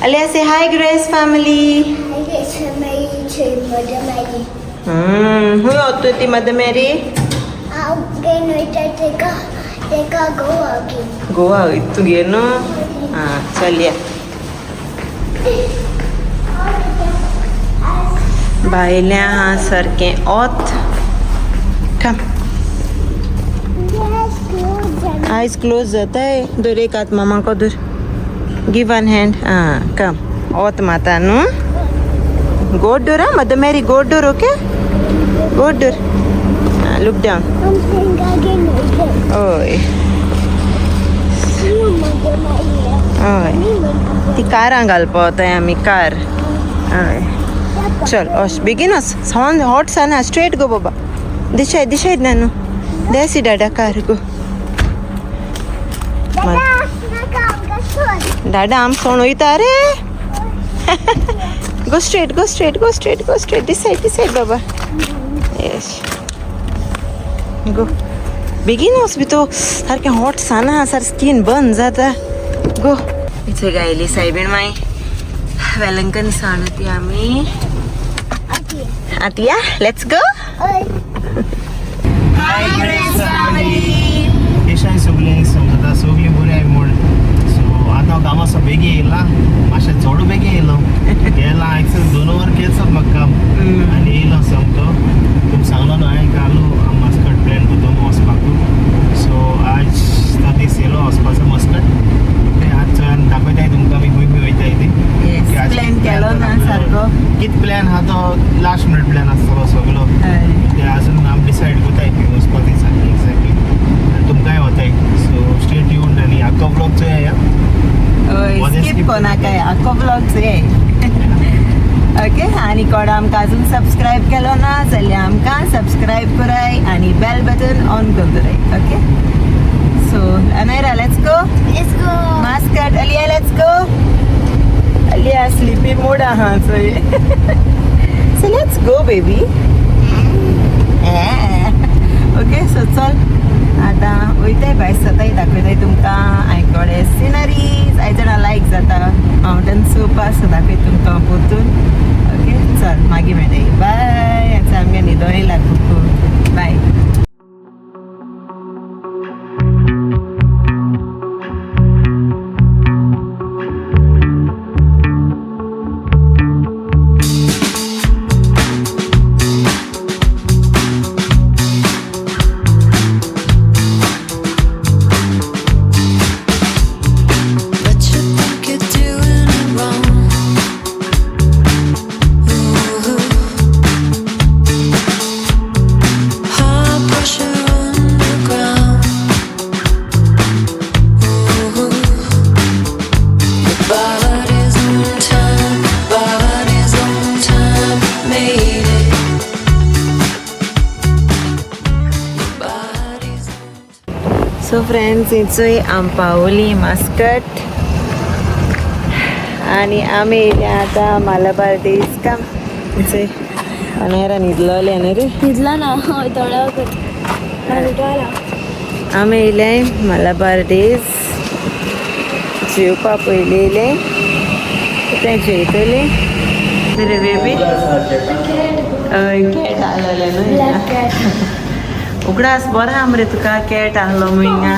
Aliya say hi Grace family. Hi Grace family to Mother Mary. हुंय वता ती mother Mary? हांव घेवन वयता तेका तेका गोवा घेवन. गोवा तूं घेवन? आं चल या. भायलें आहा सारकें ओत. कम. आयज क्लोज जाताय. धर एक हात मामाको धर. Give one hand. आं कम. ओत माता न्हू. गोड धर आं मदर मॅरी, गोड धर. ओके, गोड धर. Look down. हय हय, ती कारां घालपा वताय आमी कार. हय चल, अश बेगीन वच. सन हॉट सन हा. स्ट्रेट गो बाबा. दिशाय दिशाय ना न्हू. देसी डाडा कार गो. डाडा आम सोण वयता रे. Go straight, go straight, go straight, go straight. This side, this side Baba. Yes, गो. बेगीन वच भितर. सारकें हॉट सन आहा, सारकें स्कीन बंद जाता. गो. इथे गायली सायबीण माई. वेलंकनी सावन ती आमी. Atiya, let's go. Hi Grace family. केशाय सगळीं समजता सगळीं बरी आहाय म्हूण. सो आतां हांव कामाचो बेगीन येयला, मातशें चड बेगीन येयलो. गेला एक्सेस 2 वर केलसो म्हाका काम आनी येयलो सोमतो. तुमकां सांगलो न्हू हांवें कालू मस्कट प्लॅन करता वचपाकू. सो आज तो दीस येयलो वचपाचो मस्कट. आज चोय दाखयताय तुमकां आमी खंय खंय वयताय ती. प्लॅन केलो ना सारको. कित प्लॅन आहा तो लास्ट मिनट प्लॅन आसतलो सगलो. ते अजून आमी डिसायड करताय खंय वचपा तें सारकें एक्झॅक्टली आनी तुमकांय वताय. सो स्टे ट्यून्ड आनी आख्खो व्लॉग चोया. हय, स्कीप कोनाकाय, आख्खो व्लॉग चोयाय. ओके, आनी कोण आमकां अजून सबस्क्रायब केलो ना जाल्यार आमकां सबस्क्रायब कराय आनी बेल बटन ऑन करतराय. Okay, so Anayra, let's go. Let's go. Muscat. Aliya, let's go. Aliya sleepy mode आहा चोय. So let's go baby. Okay, so चल आतां वयताय भायर सताय, दाखयताय तुमकां आयकोडे सिनरीज. आयज जाणां लायक जाता मावंटन चोवपा, सो दाखय तुमकां पोरतून. ओके, चल मागीर मेळटाय. बाय. आतां आमगे न्हिदोन येयला खूब. बाय. But you think you're doing it wrong. Ooh. High pressure underground. Ooh. Your body's on time, body's on time, made it. Your body's on so friends, इचोय आम पावली मस्कट आनी आमी येयल्या आतां मालाबार डेज. काम इचोय अनेरा न्हिदलोलें न्हू रे. न्हिदला ना, हय थोड्या वगत उठवला. आमी येयले मालाबार डेज जेवपा. पयलीं येयले तें जेयतली रे बेबी. हय, कॅट आहलोलें न्हू हिंगा. उगडास बरो आहा मरे तुका, कॅट आहलो मुय हिंगा.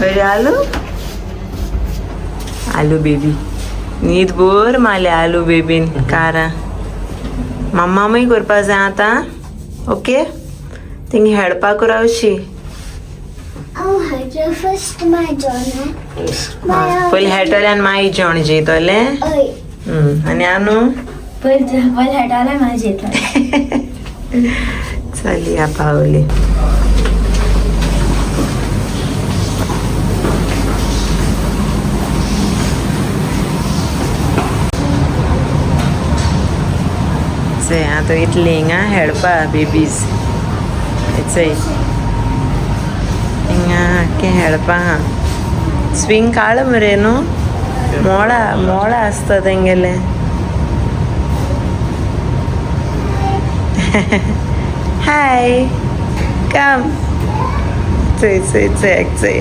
अरे आलू आलू बेबी न्हीद बोर मारल्या आलू बेबीन कारां. मम्मामूय करपा जाय आतां. ओके, थिंग हेडपाक रावशी. फर्स्ट माय जेवण. पयलीं हेडटलें आनी मागीर जेवण जेयतलें. आनी आनू पयलीं पयलीं हेडटलें, मागीर जेयतलें. चलया, पावली. चय आतां इतलीं हिंगा हेडपा बेबीज. चय हिंगा आख्खें हेडपा आहा. स्विंग काळ मरे न्हू, मोळा मोळा आसता तेंगेलें. हाय, कम. चय चय चय चय.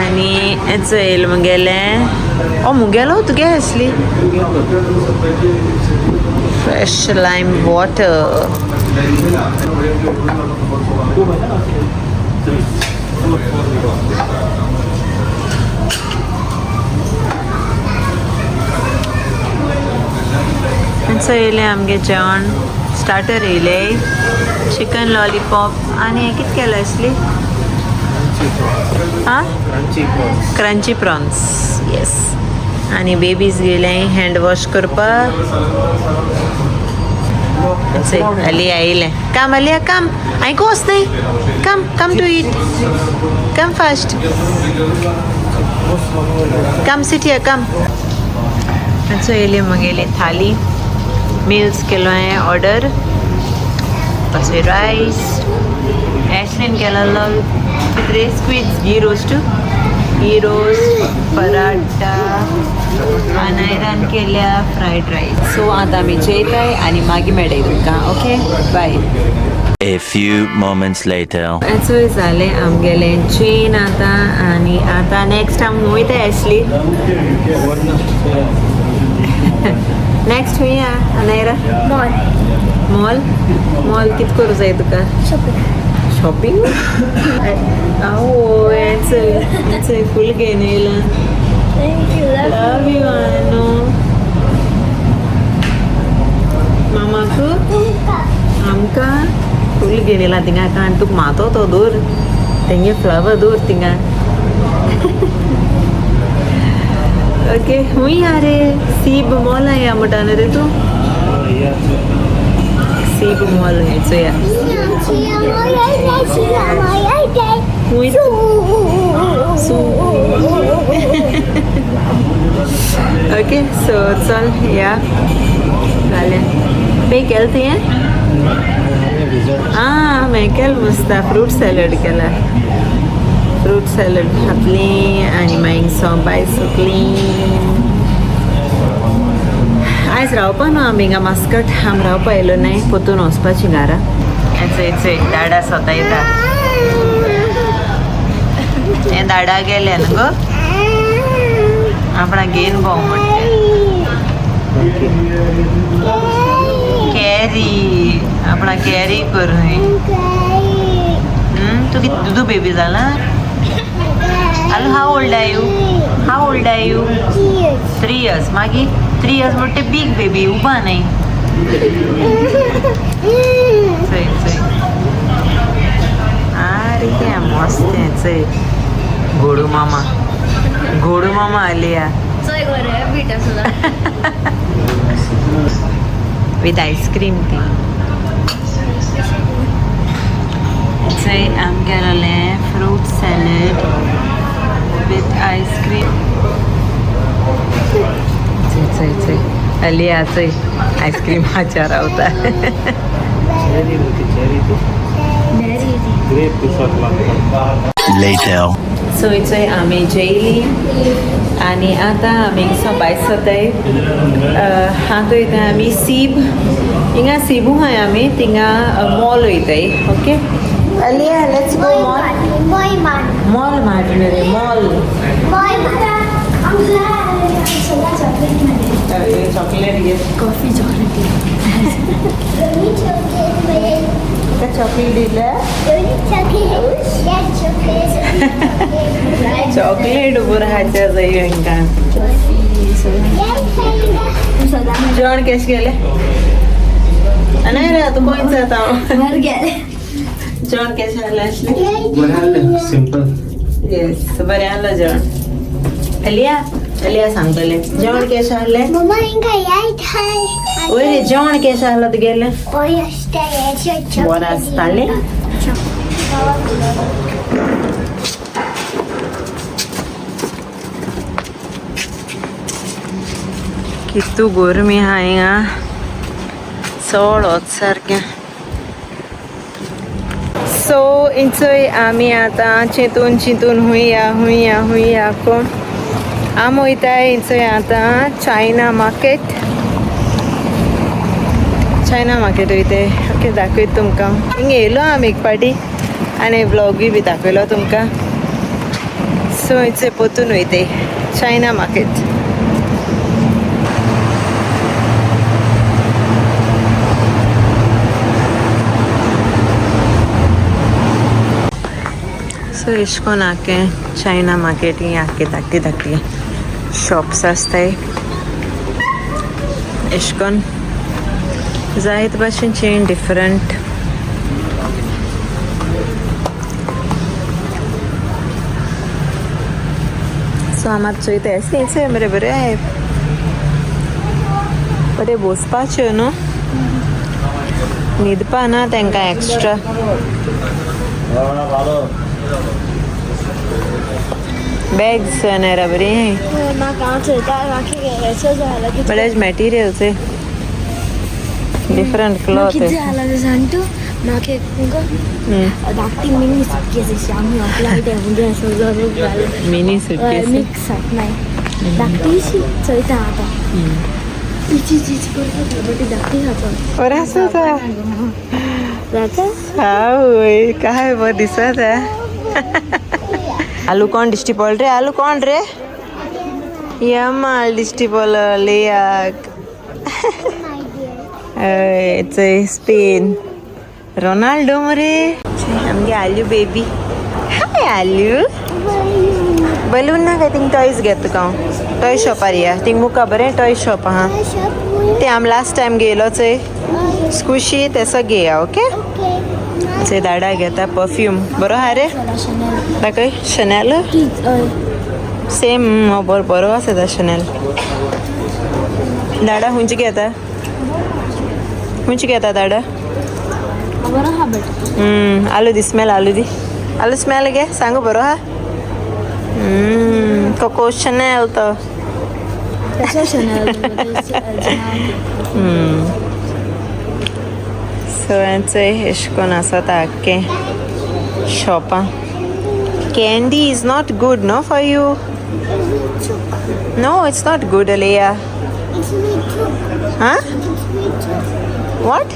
आनी हेचो येयलो मुगेलें. ओ मुगेलो तुगे आसली फ्रेश लायम वॉटर. सो येयलें आमगे जेवण. स्टार्टर येयले चिकन लॉलीपॉप आनी हें कितें केलें आसली आं क्रंची प्रॉन्स. येस. आनी बेबीज गेले हँड वॉश करपाक. अलिया येयलें. काम अलिया काम आयकूं वच न्हय. Come come to eat. Come fast. Come sit here come. So येयली म्हगेली थाली. मिल्स केलो हांवें ऑर्डर. तशें रायस एशलीन केलेलो कितें squids ghee roast ghee roast paratha अनायरान केल्या फ्रायड रायस. सो आतां आमी जेयताय आनी मागीर मेळटाय तुमकां. Okay bye. A few moments later. चोय जालें आमगेलें चेन आतां आनी आतां नेक्स्ट आमी वयताय आसली नेक्स्ट खंय या अनायरा? मॉल. मॉल. मॉल कित करूं जाय तुका? शॉपिंग. शॉपिंग? आवय चोय फूल घेवन येयलां. Thank you. Love you Anu. मामाक आमकां फूल घेवन येयला थिंगा काण तुका मातो तो दूर तेंगे फ्लावर दूर थिंगा. ओके हुंय या रे सीब मॉल या म्हणटा न्हू रे तूं? सीब मॉल चोया हुंय. ओके सो चल या जालें. पे केलें तुवें? आं हांवें केलें मुस्ता फ्रूट सॅलड केला. फ्रूट सॅलड घातली आनी मागीर सोंपाय सुकली. आयज रावपा न्हू आमी हिंगा मास्कट. आमी रावपा येयलो नाय पोतून वचपाची घारा. चोय चोय दाडा सोतायता. हें दाडा गेलें न्हू गो आपणा घेवन भोंव म्हणटा. कॅरी आपणा कॅरी करूं. तूं कितें दुदू बेबी जाला? Hello, how old are you? How old are you? 3 years. मागीर 3 years म्हणटे बीग बेबी उबा न्हय. चोय चोय आरे तें मस्त तें चोय. घोडू मामा घोडू मामा आलिया with ice cream ती. चोय आमगेलें fruit salad with ice cream. चोय चोय चोय अलिया चोय आयस्क्रीमाच्या रावता. Later. चोय चोय आमी जेयली आनी आतां आमी भायर सोताय. आतां वयता आमी सीब. हिंगा सीबू हाय आमी थिंगा मॉल वयताय. Okay Aliya let's go mall. Mall mart न्हू रे मॉल. चॉकलेट घे. Coffee chocolate. Chocolate दिल्या. चॉकलेट बरें खायचें जाय हांकां. जेवण कशें गेलें? नाही रे तूं खंय जाता? जेवण कशें जालें आसलें? सिंपल. येस बरें आहलो जेवण. अलिया अलिया सांगतलें जेवण कशें आहलें? मम्मा हिंगा याय. वय रे जेवण कशें आहलो तुगेलें? बरें आसतालें. कितू गरमी आहा हिंगा चड वत सारकें. सो इंचोय आमी आतां चिंतून चिंतून हुंया हुंया हुंया कोण आमी वयताय इंचोय आतां चायना मार्केट. चायना मार्केट वयताय. ओके दाखयता तुमकां. हिंगा येयलो आमी एक पाटी आनी व्लॉगूय बी दाखयलो तुमकां. सो इचे पोतून वयते चायना मार्केट. सो इश्कोन आके चायना मार्केट ही आके धाकटी धाकटी शॉप्स आसताय. इश्कोन जायत भाशेनचे डिफरंट. सो हांव मात चोयता अशें मरे बरें बरें बसपाच्यो न्हू, न्हिदपा ना तांकां एक्स्ट्रा. बॅग्स नायरा बरी बरें materials different cloth. Mini suitcase mix धाकटीशी चोयता आतां इची चीज करता बट धाकटी खाता बरें आसा. जाता. आवय काय बरें दिसत. आलू कोण दिश्टी पडलो रे? आलू कोण रे? यमाल दिश्टी पडलो लियाक. हय स्पेन रोनाल्डो मरे आमगे आलू बेबी. हाय आलू. बलून ना काय थिंग टॉयज घेत तुका हांव. टॉय शॉपार या थिंग मुका बरें टॉय शॉप आहा ते आम लास्ट टायम गेलो चोय स्कुशी तेसो घेया. ओके चोय दाडा घेता परफ्यूम बरो आहा रे दाखय. शनॅल सेम बरो बरो आसा ता शनॅल. दाडा खंयची घेता? खंयची घेता दाडा? बरो आहा but aloo the smell. Aloo the aloo smell घे सांगू बरो आहा. कोको शनॅल तो. शनॅल. सो चोय एशें कोन्न आसा आख्खें शॉपां. Candy is not good no for you. No it's not good Aliya. हाँ What?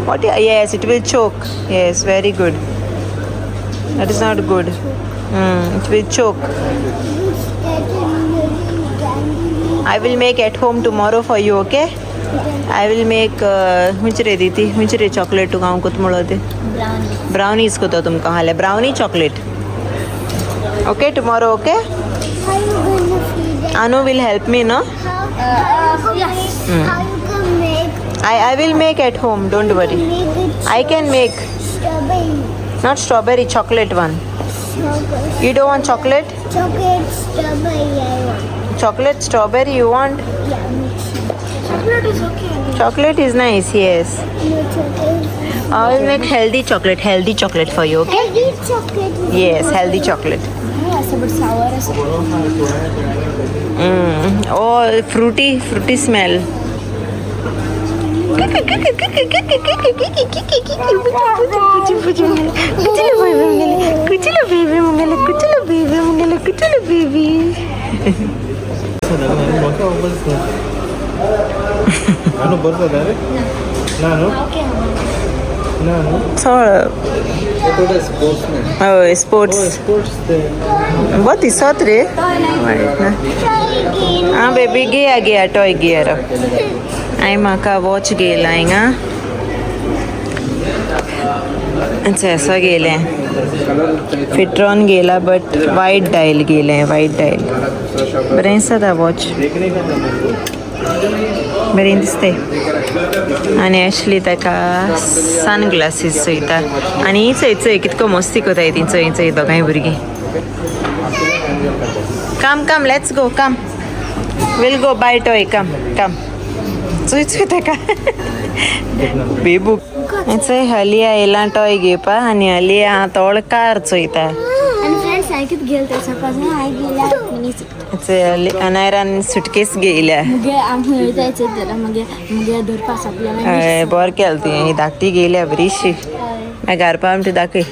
What? Yes, it will choke. Yes, very good. That is not good. It will choke. I will make at home tomorrow for you, okay? I will make which re diti, which re chocolate to gaon kut mulo de. Brownies ko to tum kahan le brownie chocolate. Okay, tomorrow, okay? How you gonna feed it? Anu will help me, no? Yes. How you gonna make? I will make at home, don't worry. I can make. Strawberry. Not strawberry, chocolate one. Chocolate. You don't want chocolate? Chocolate, strawberry I want. Chocolate, strawberry you want? Yeah, mix it. Chocolate is okay. Chocolate is nice, yes. No chocolate. I will make healthy chocolate for you, okay? Healthy chocolate. Yes, healthy chocolate. Yes, but sour. Oh, fruity, fruity smell. Sports बहुत दिसत रे. हाँ baby Gaya Gaya toy Gaya हांवें म्हाका watch घेयला हिंगा. असो घेयलें फिट्रॉन घेयला but वायट dial घेयलें. वायट डायल बरें दिसता वॉच बरें दिसते. आनी एशली ताका सन ग्लासीस चोयता आनी चोय चोय कितको मस्ती कोताय ती चोय चोय दोगांय भुरगीं. Come come let's go come will go buy toy come come. चोय चोय ताका बेबू चोय हलिया येयला टॉय घेवपा आनी हलिया तोळ कार चोयता. अनायरान सुटकेस घेयल्या. हय बरें केलें तुवें ही धाकटी घेयल्या बरीशी मागीर घार पाव ती दाखय.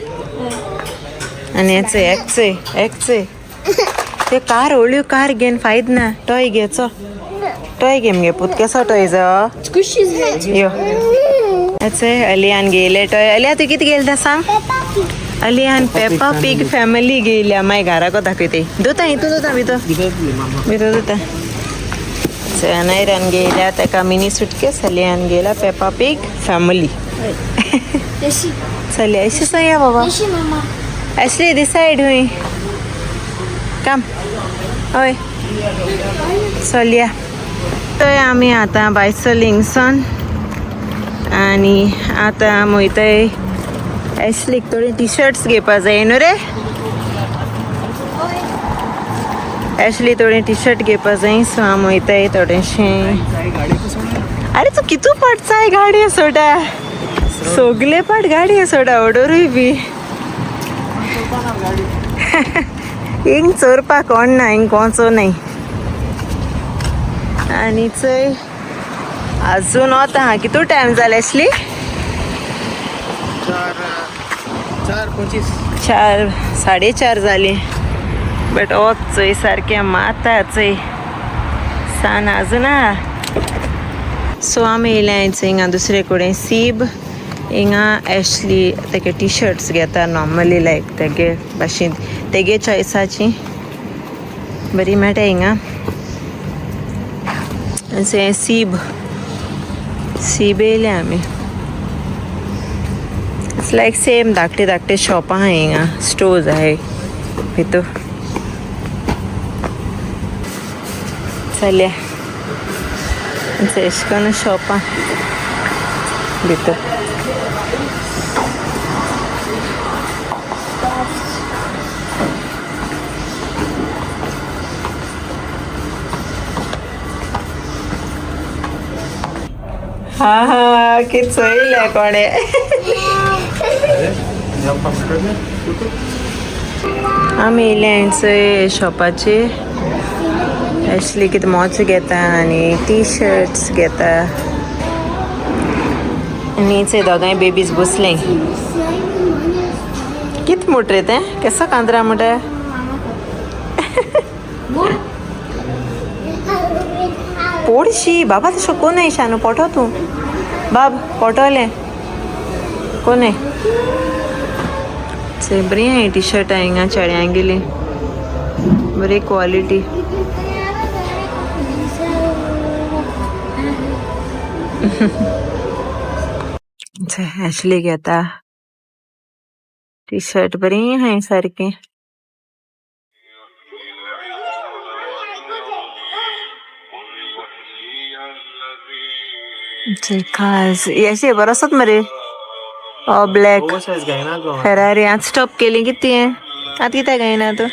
आनी चोय एक चोय एक चोय ते कार व्हडल्यो कार घेवन फायद ना. टॉय घेचो टॉय घे मगे पूत. केसो टॉय जो यो चोय अलियान घेयले टॉय. अलिया तूं कितें घेयलें तें सांग. अलियान पेपा पीग फॅमिली गेल्या मागीर घराको दाखयते. दोता हितू दोता भितर भितर दोता. अनायरान गेल्या ताका मिनी सुटकेस, अलियान गेला पेपा पीग फॅमिली. चल अशी सया बाबा. Ashley this side हुई काम हय चलया. थंय आमी आतां बायसलिंगसन आनी आतां वयताय एशलीक थोडी टी शर्ट्स घेवपा जाय न्हू रे. एशली थोडी टी शर्ट घेवपा जाय, सो आमी वयताय थोडेशें. अरे तूं कितू पाट जाय गाडयो सोडा, सगले पाट गाडयो सोडा ऑर्डरूय बी. हिंग चोरपाक कोण ना, हिंग कोण चोर नाय. आनी चोय अजून वता. कितू टायम जाला एशली? 4:25. 4 4:30 जाली. बट वत चोय सारकें माता चोय सान अजून आहा. सो आमी येयल्या हिंगा दुसरे कडेन सीब. हिंगा एशली तेगे टी शर्ट्स घेता नॉर्मली लायक तेगे भाशेन तेगे चॉयसाची बरी मेळटा हिंगा. सीब सीब येयल्या आमी. It's like same धाकटे धाकटे शॉपां आहा हिंगा, स्टोर्स आहाय भितर. चलया अशें करून शॉपां भितर. हा हा कित चोयलें कोणें. आमी येयल्या चोय शॉपाचेर. एशली कितें मोच घेता आनी टी शर्ट्स घेता. आनी चोय दोगांय बेबीज बसलें. कित म्हूट रे तें, केसो कांतरा म्हणटा? पोडशी बाबा तशें कोण शानू पोटो तूं बाब पोटोलें कोण. बरी आहाय टी शर्टां हिंगा चेड्यांगेली, बरी क्वॉलिटी. एशली घेता टी शर्ट, बरी आहाय सारकी. खास अशें बरो आसत मरे. ब्लॅक फेरारी आतां स्टॉप केली कितें आतां कित्याक गायना तूं?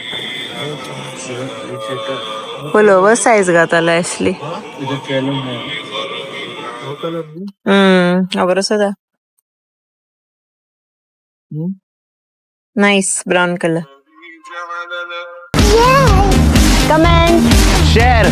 फूल ओवर सायज घातालो एशली. बरो आसा. Nice brown colour. Comment, share,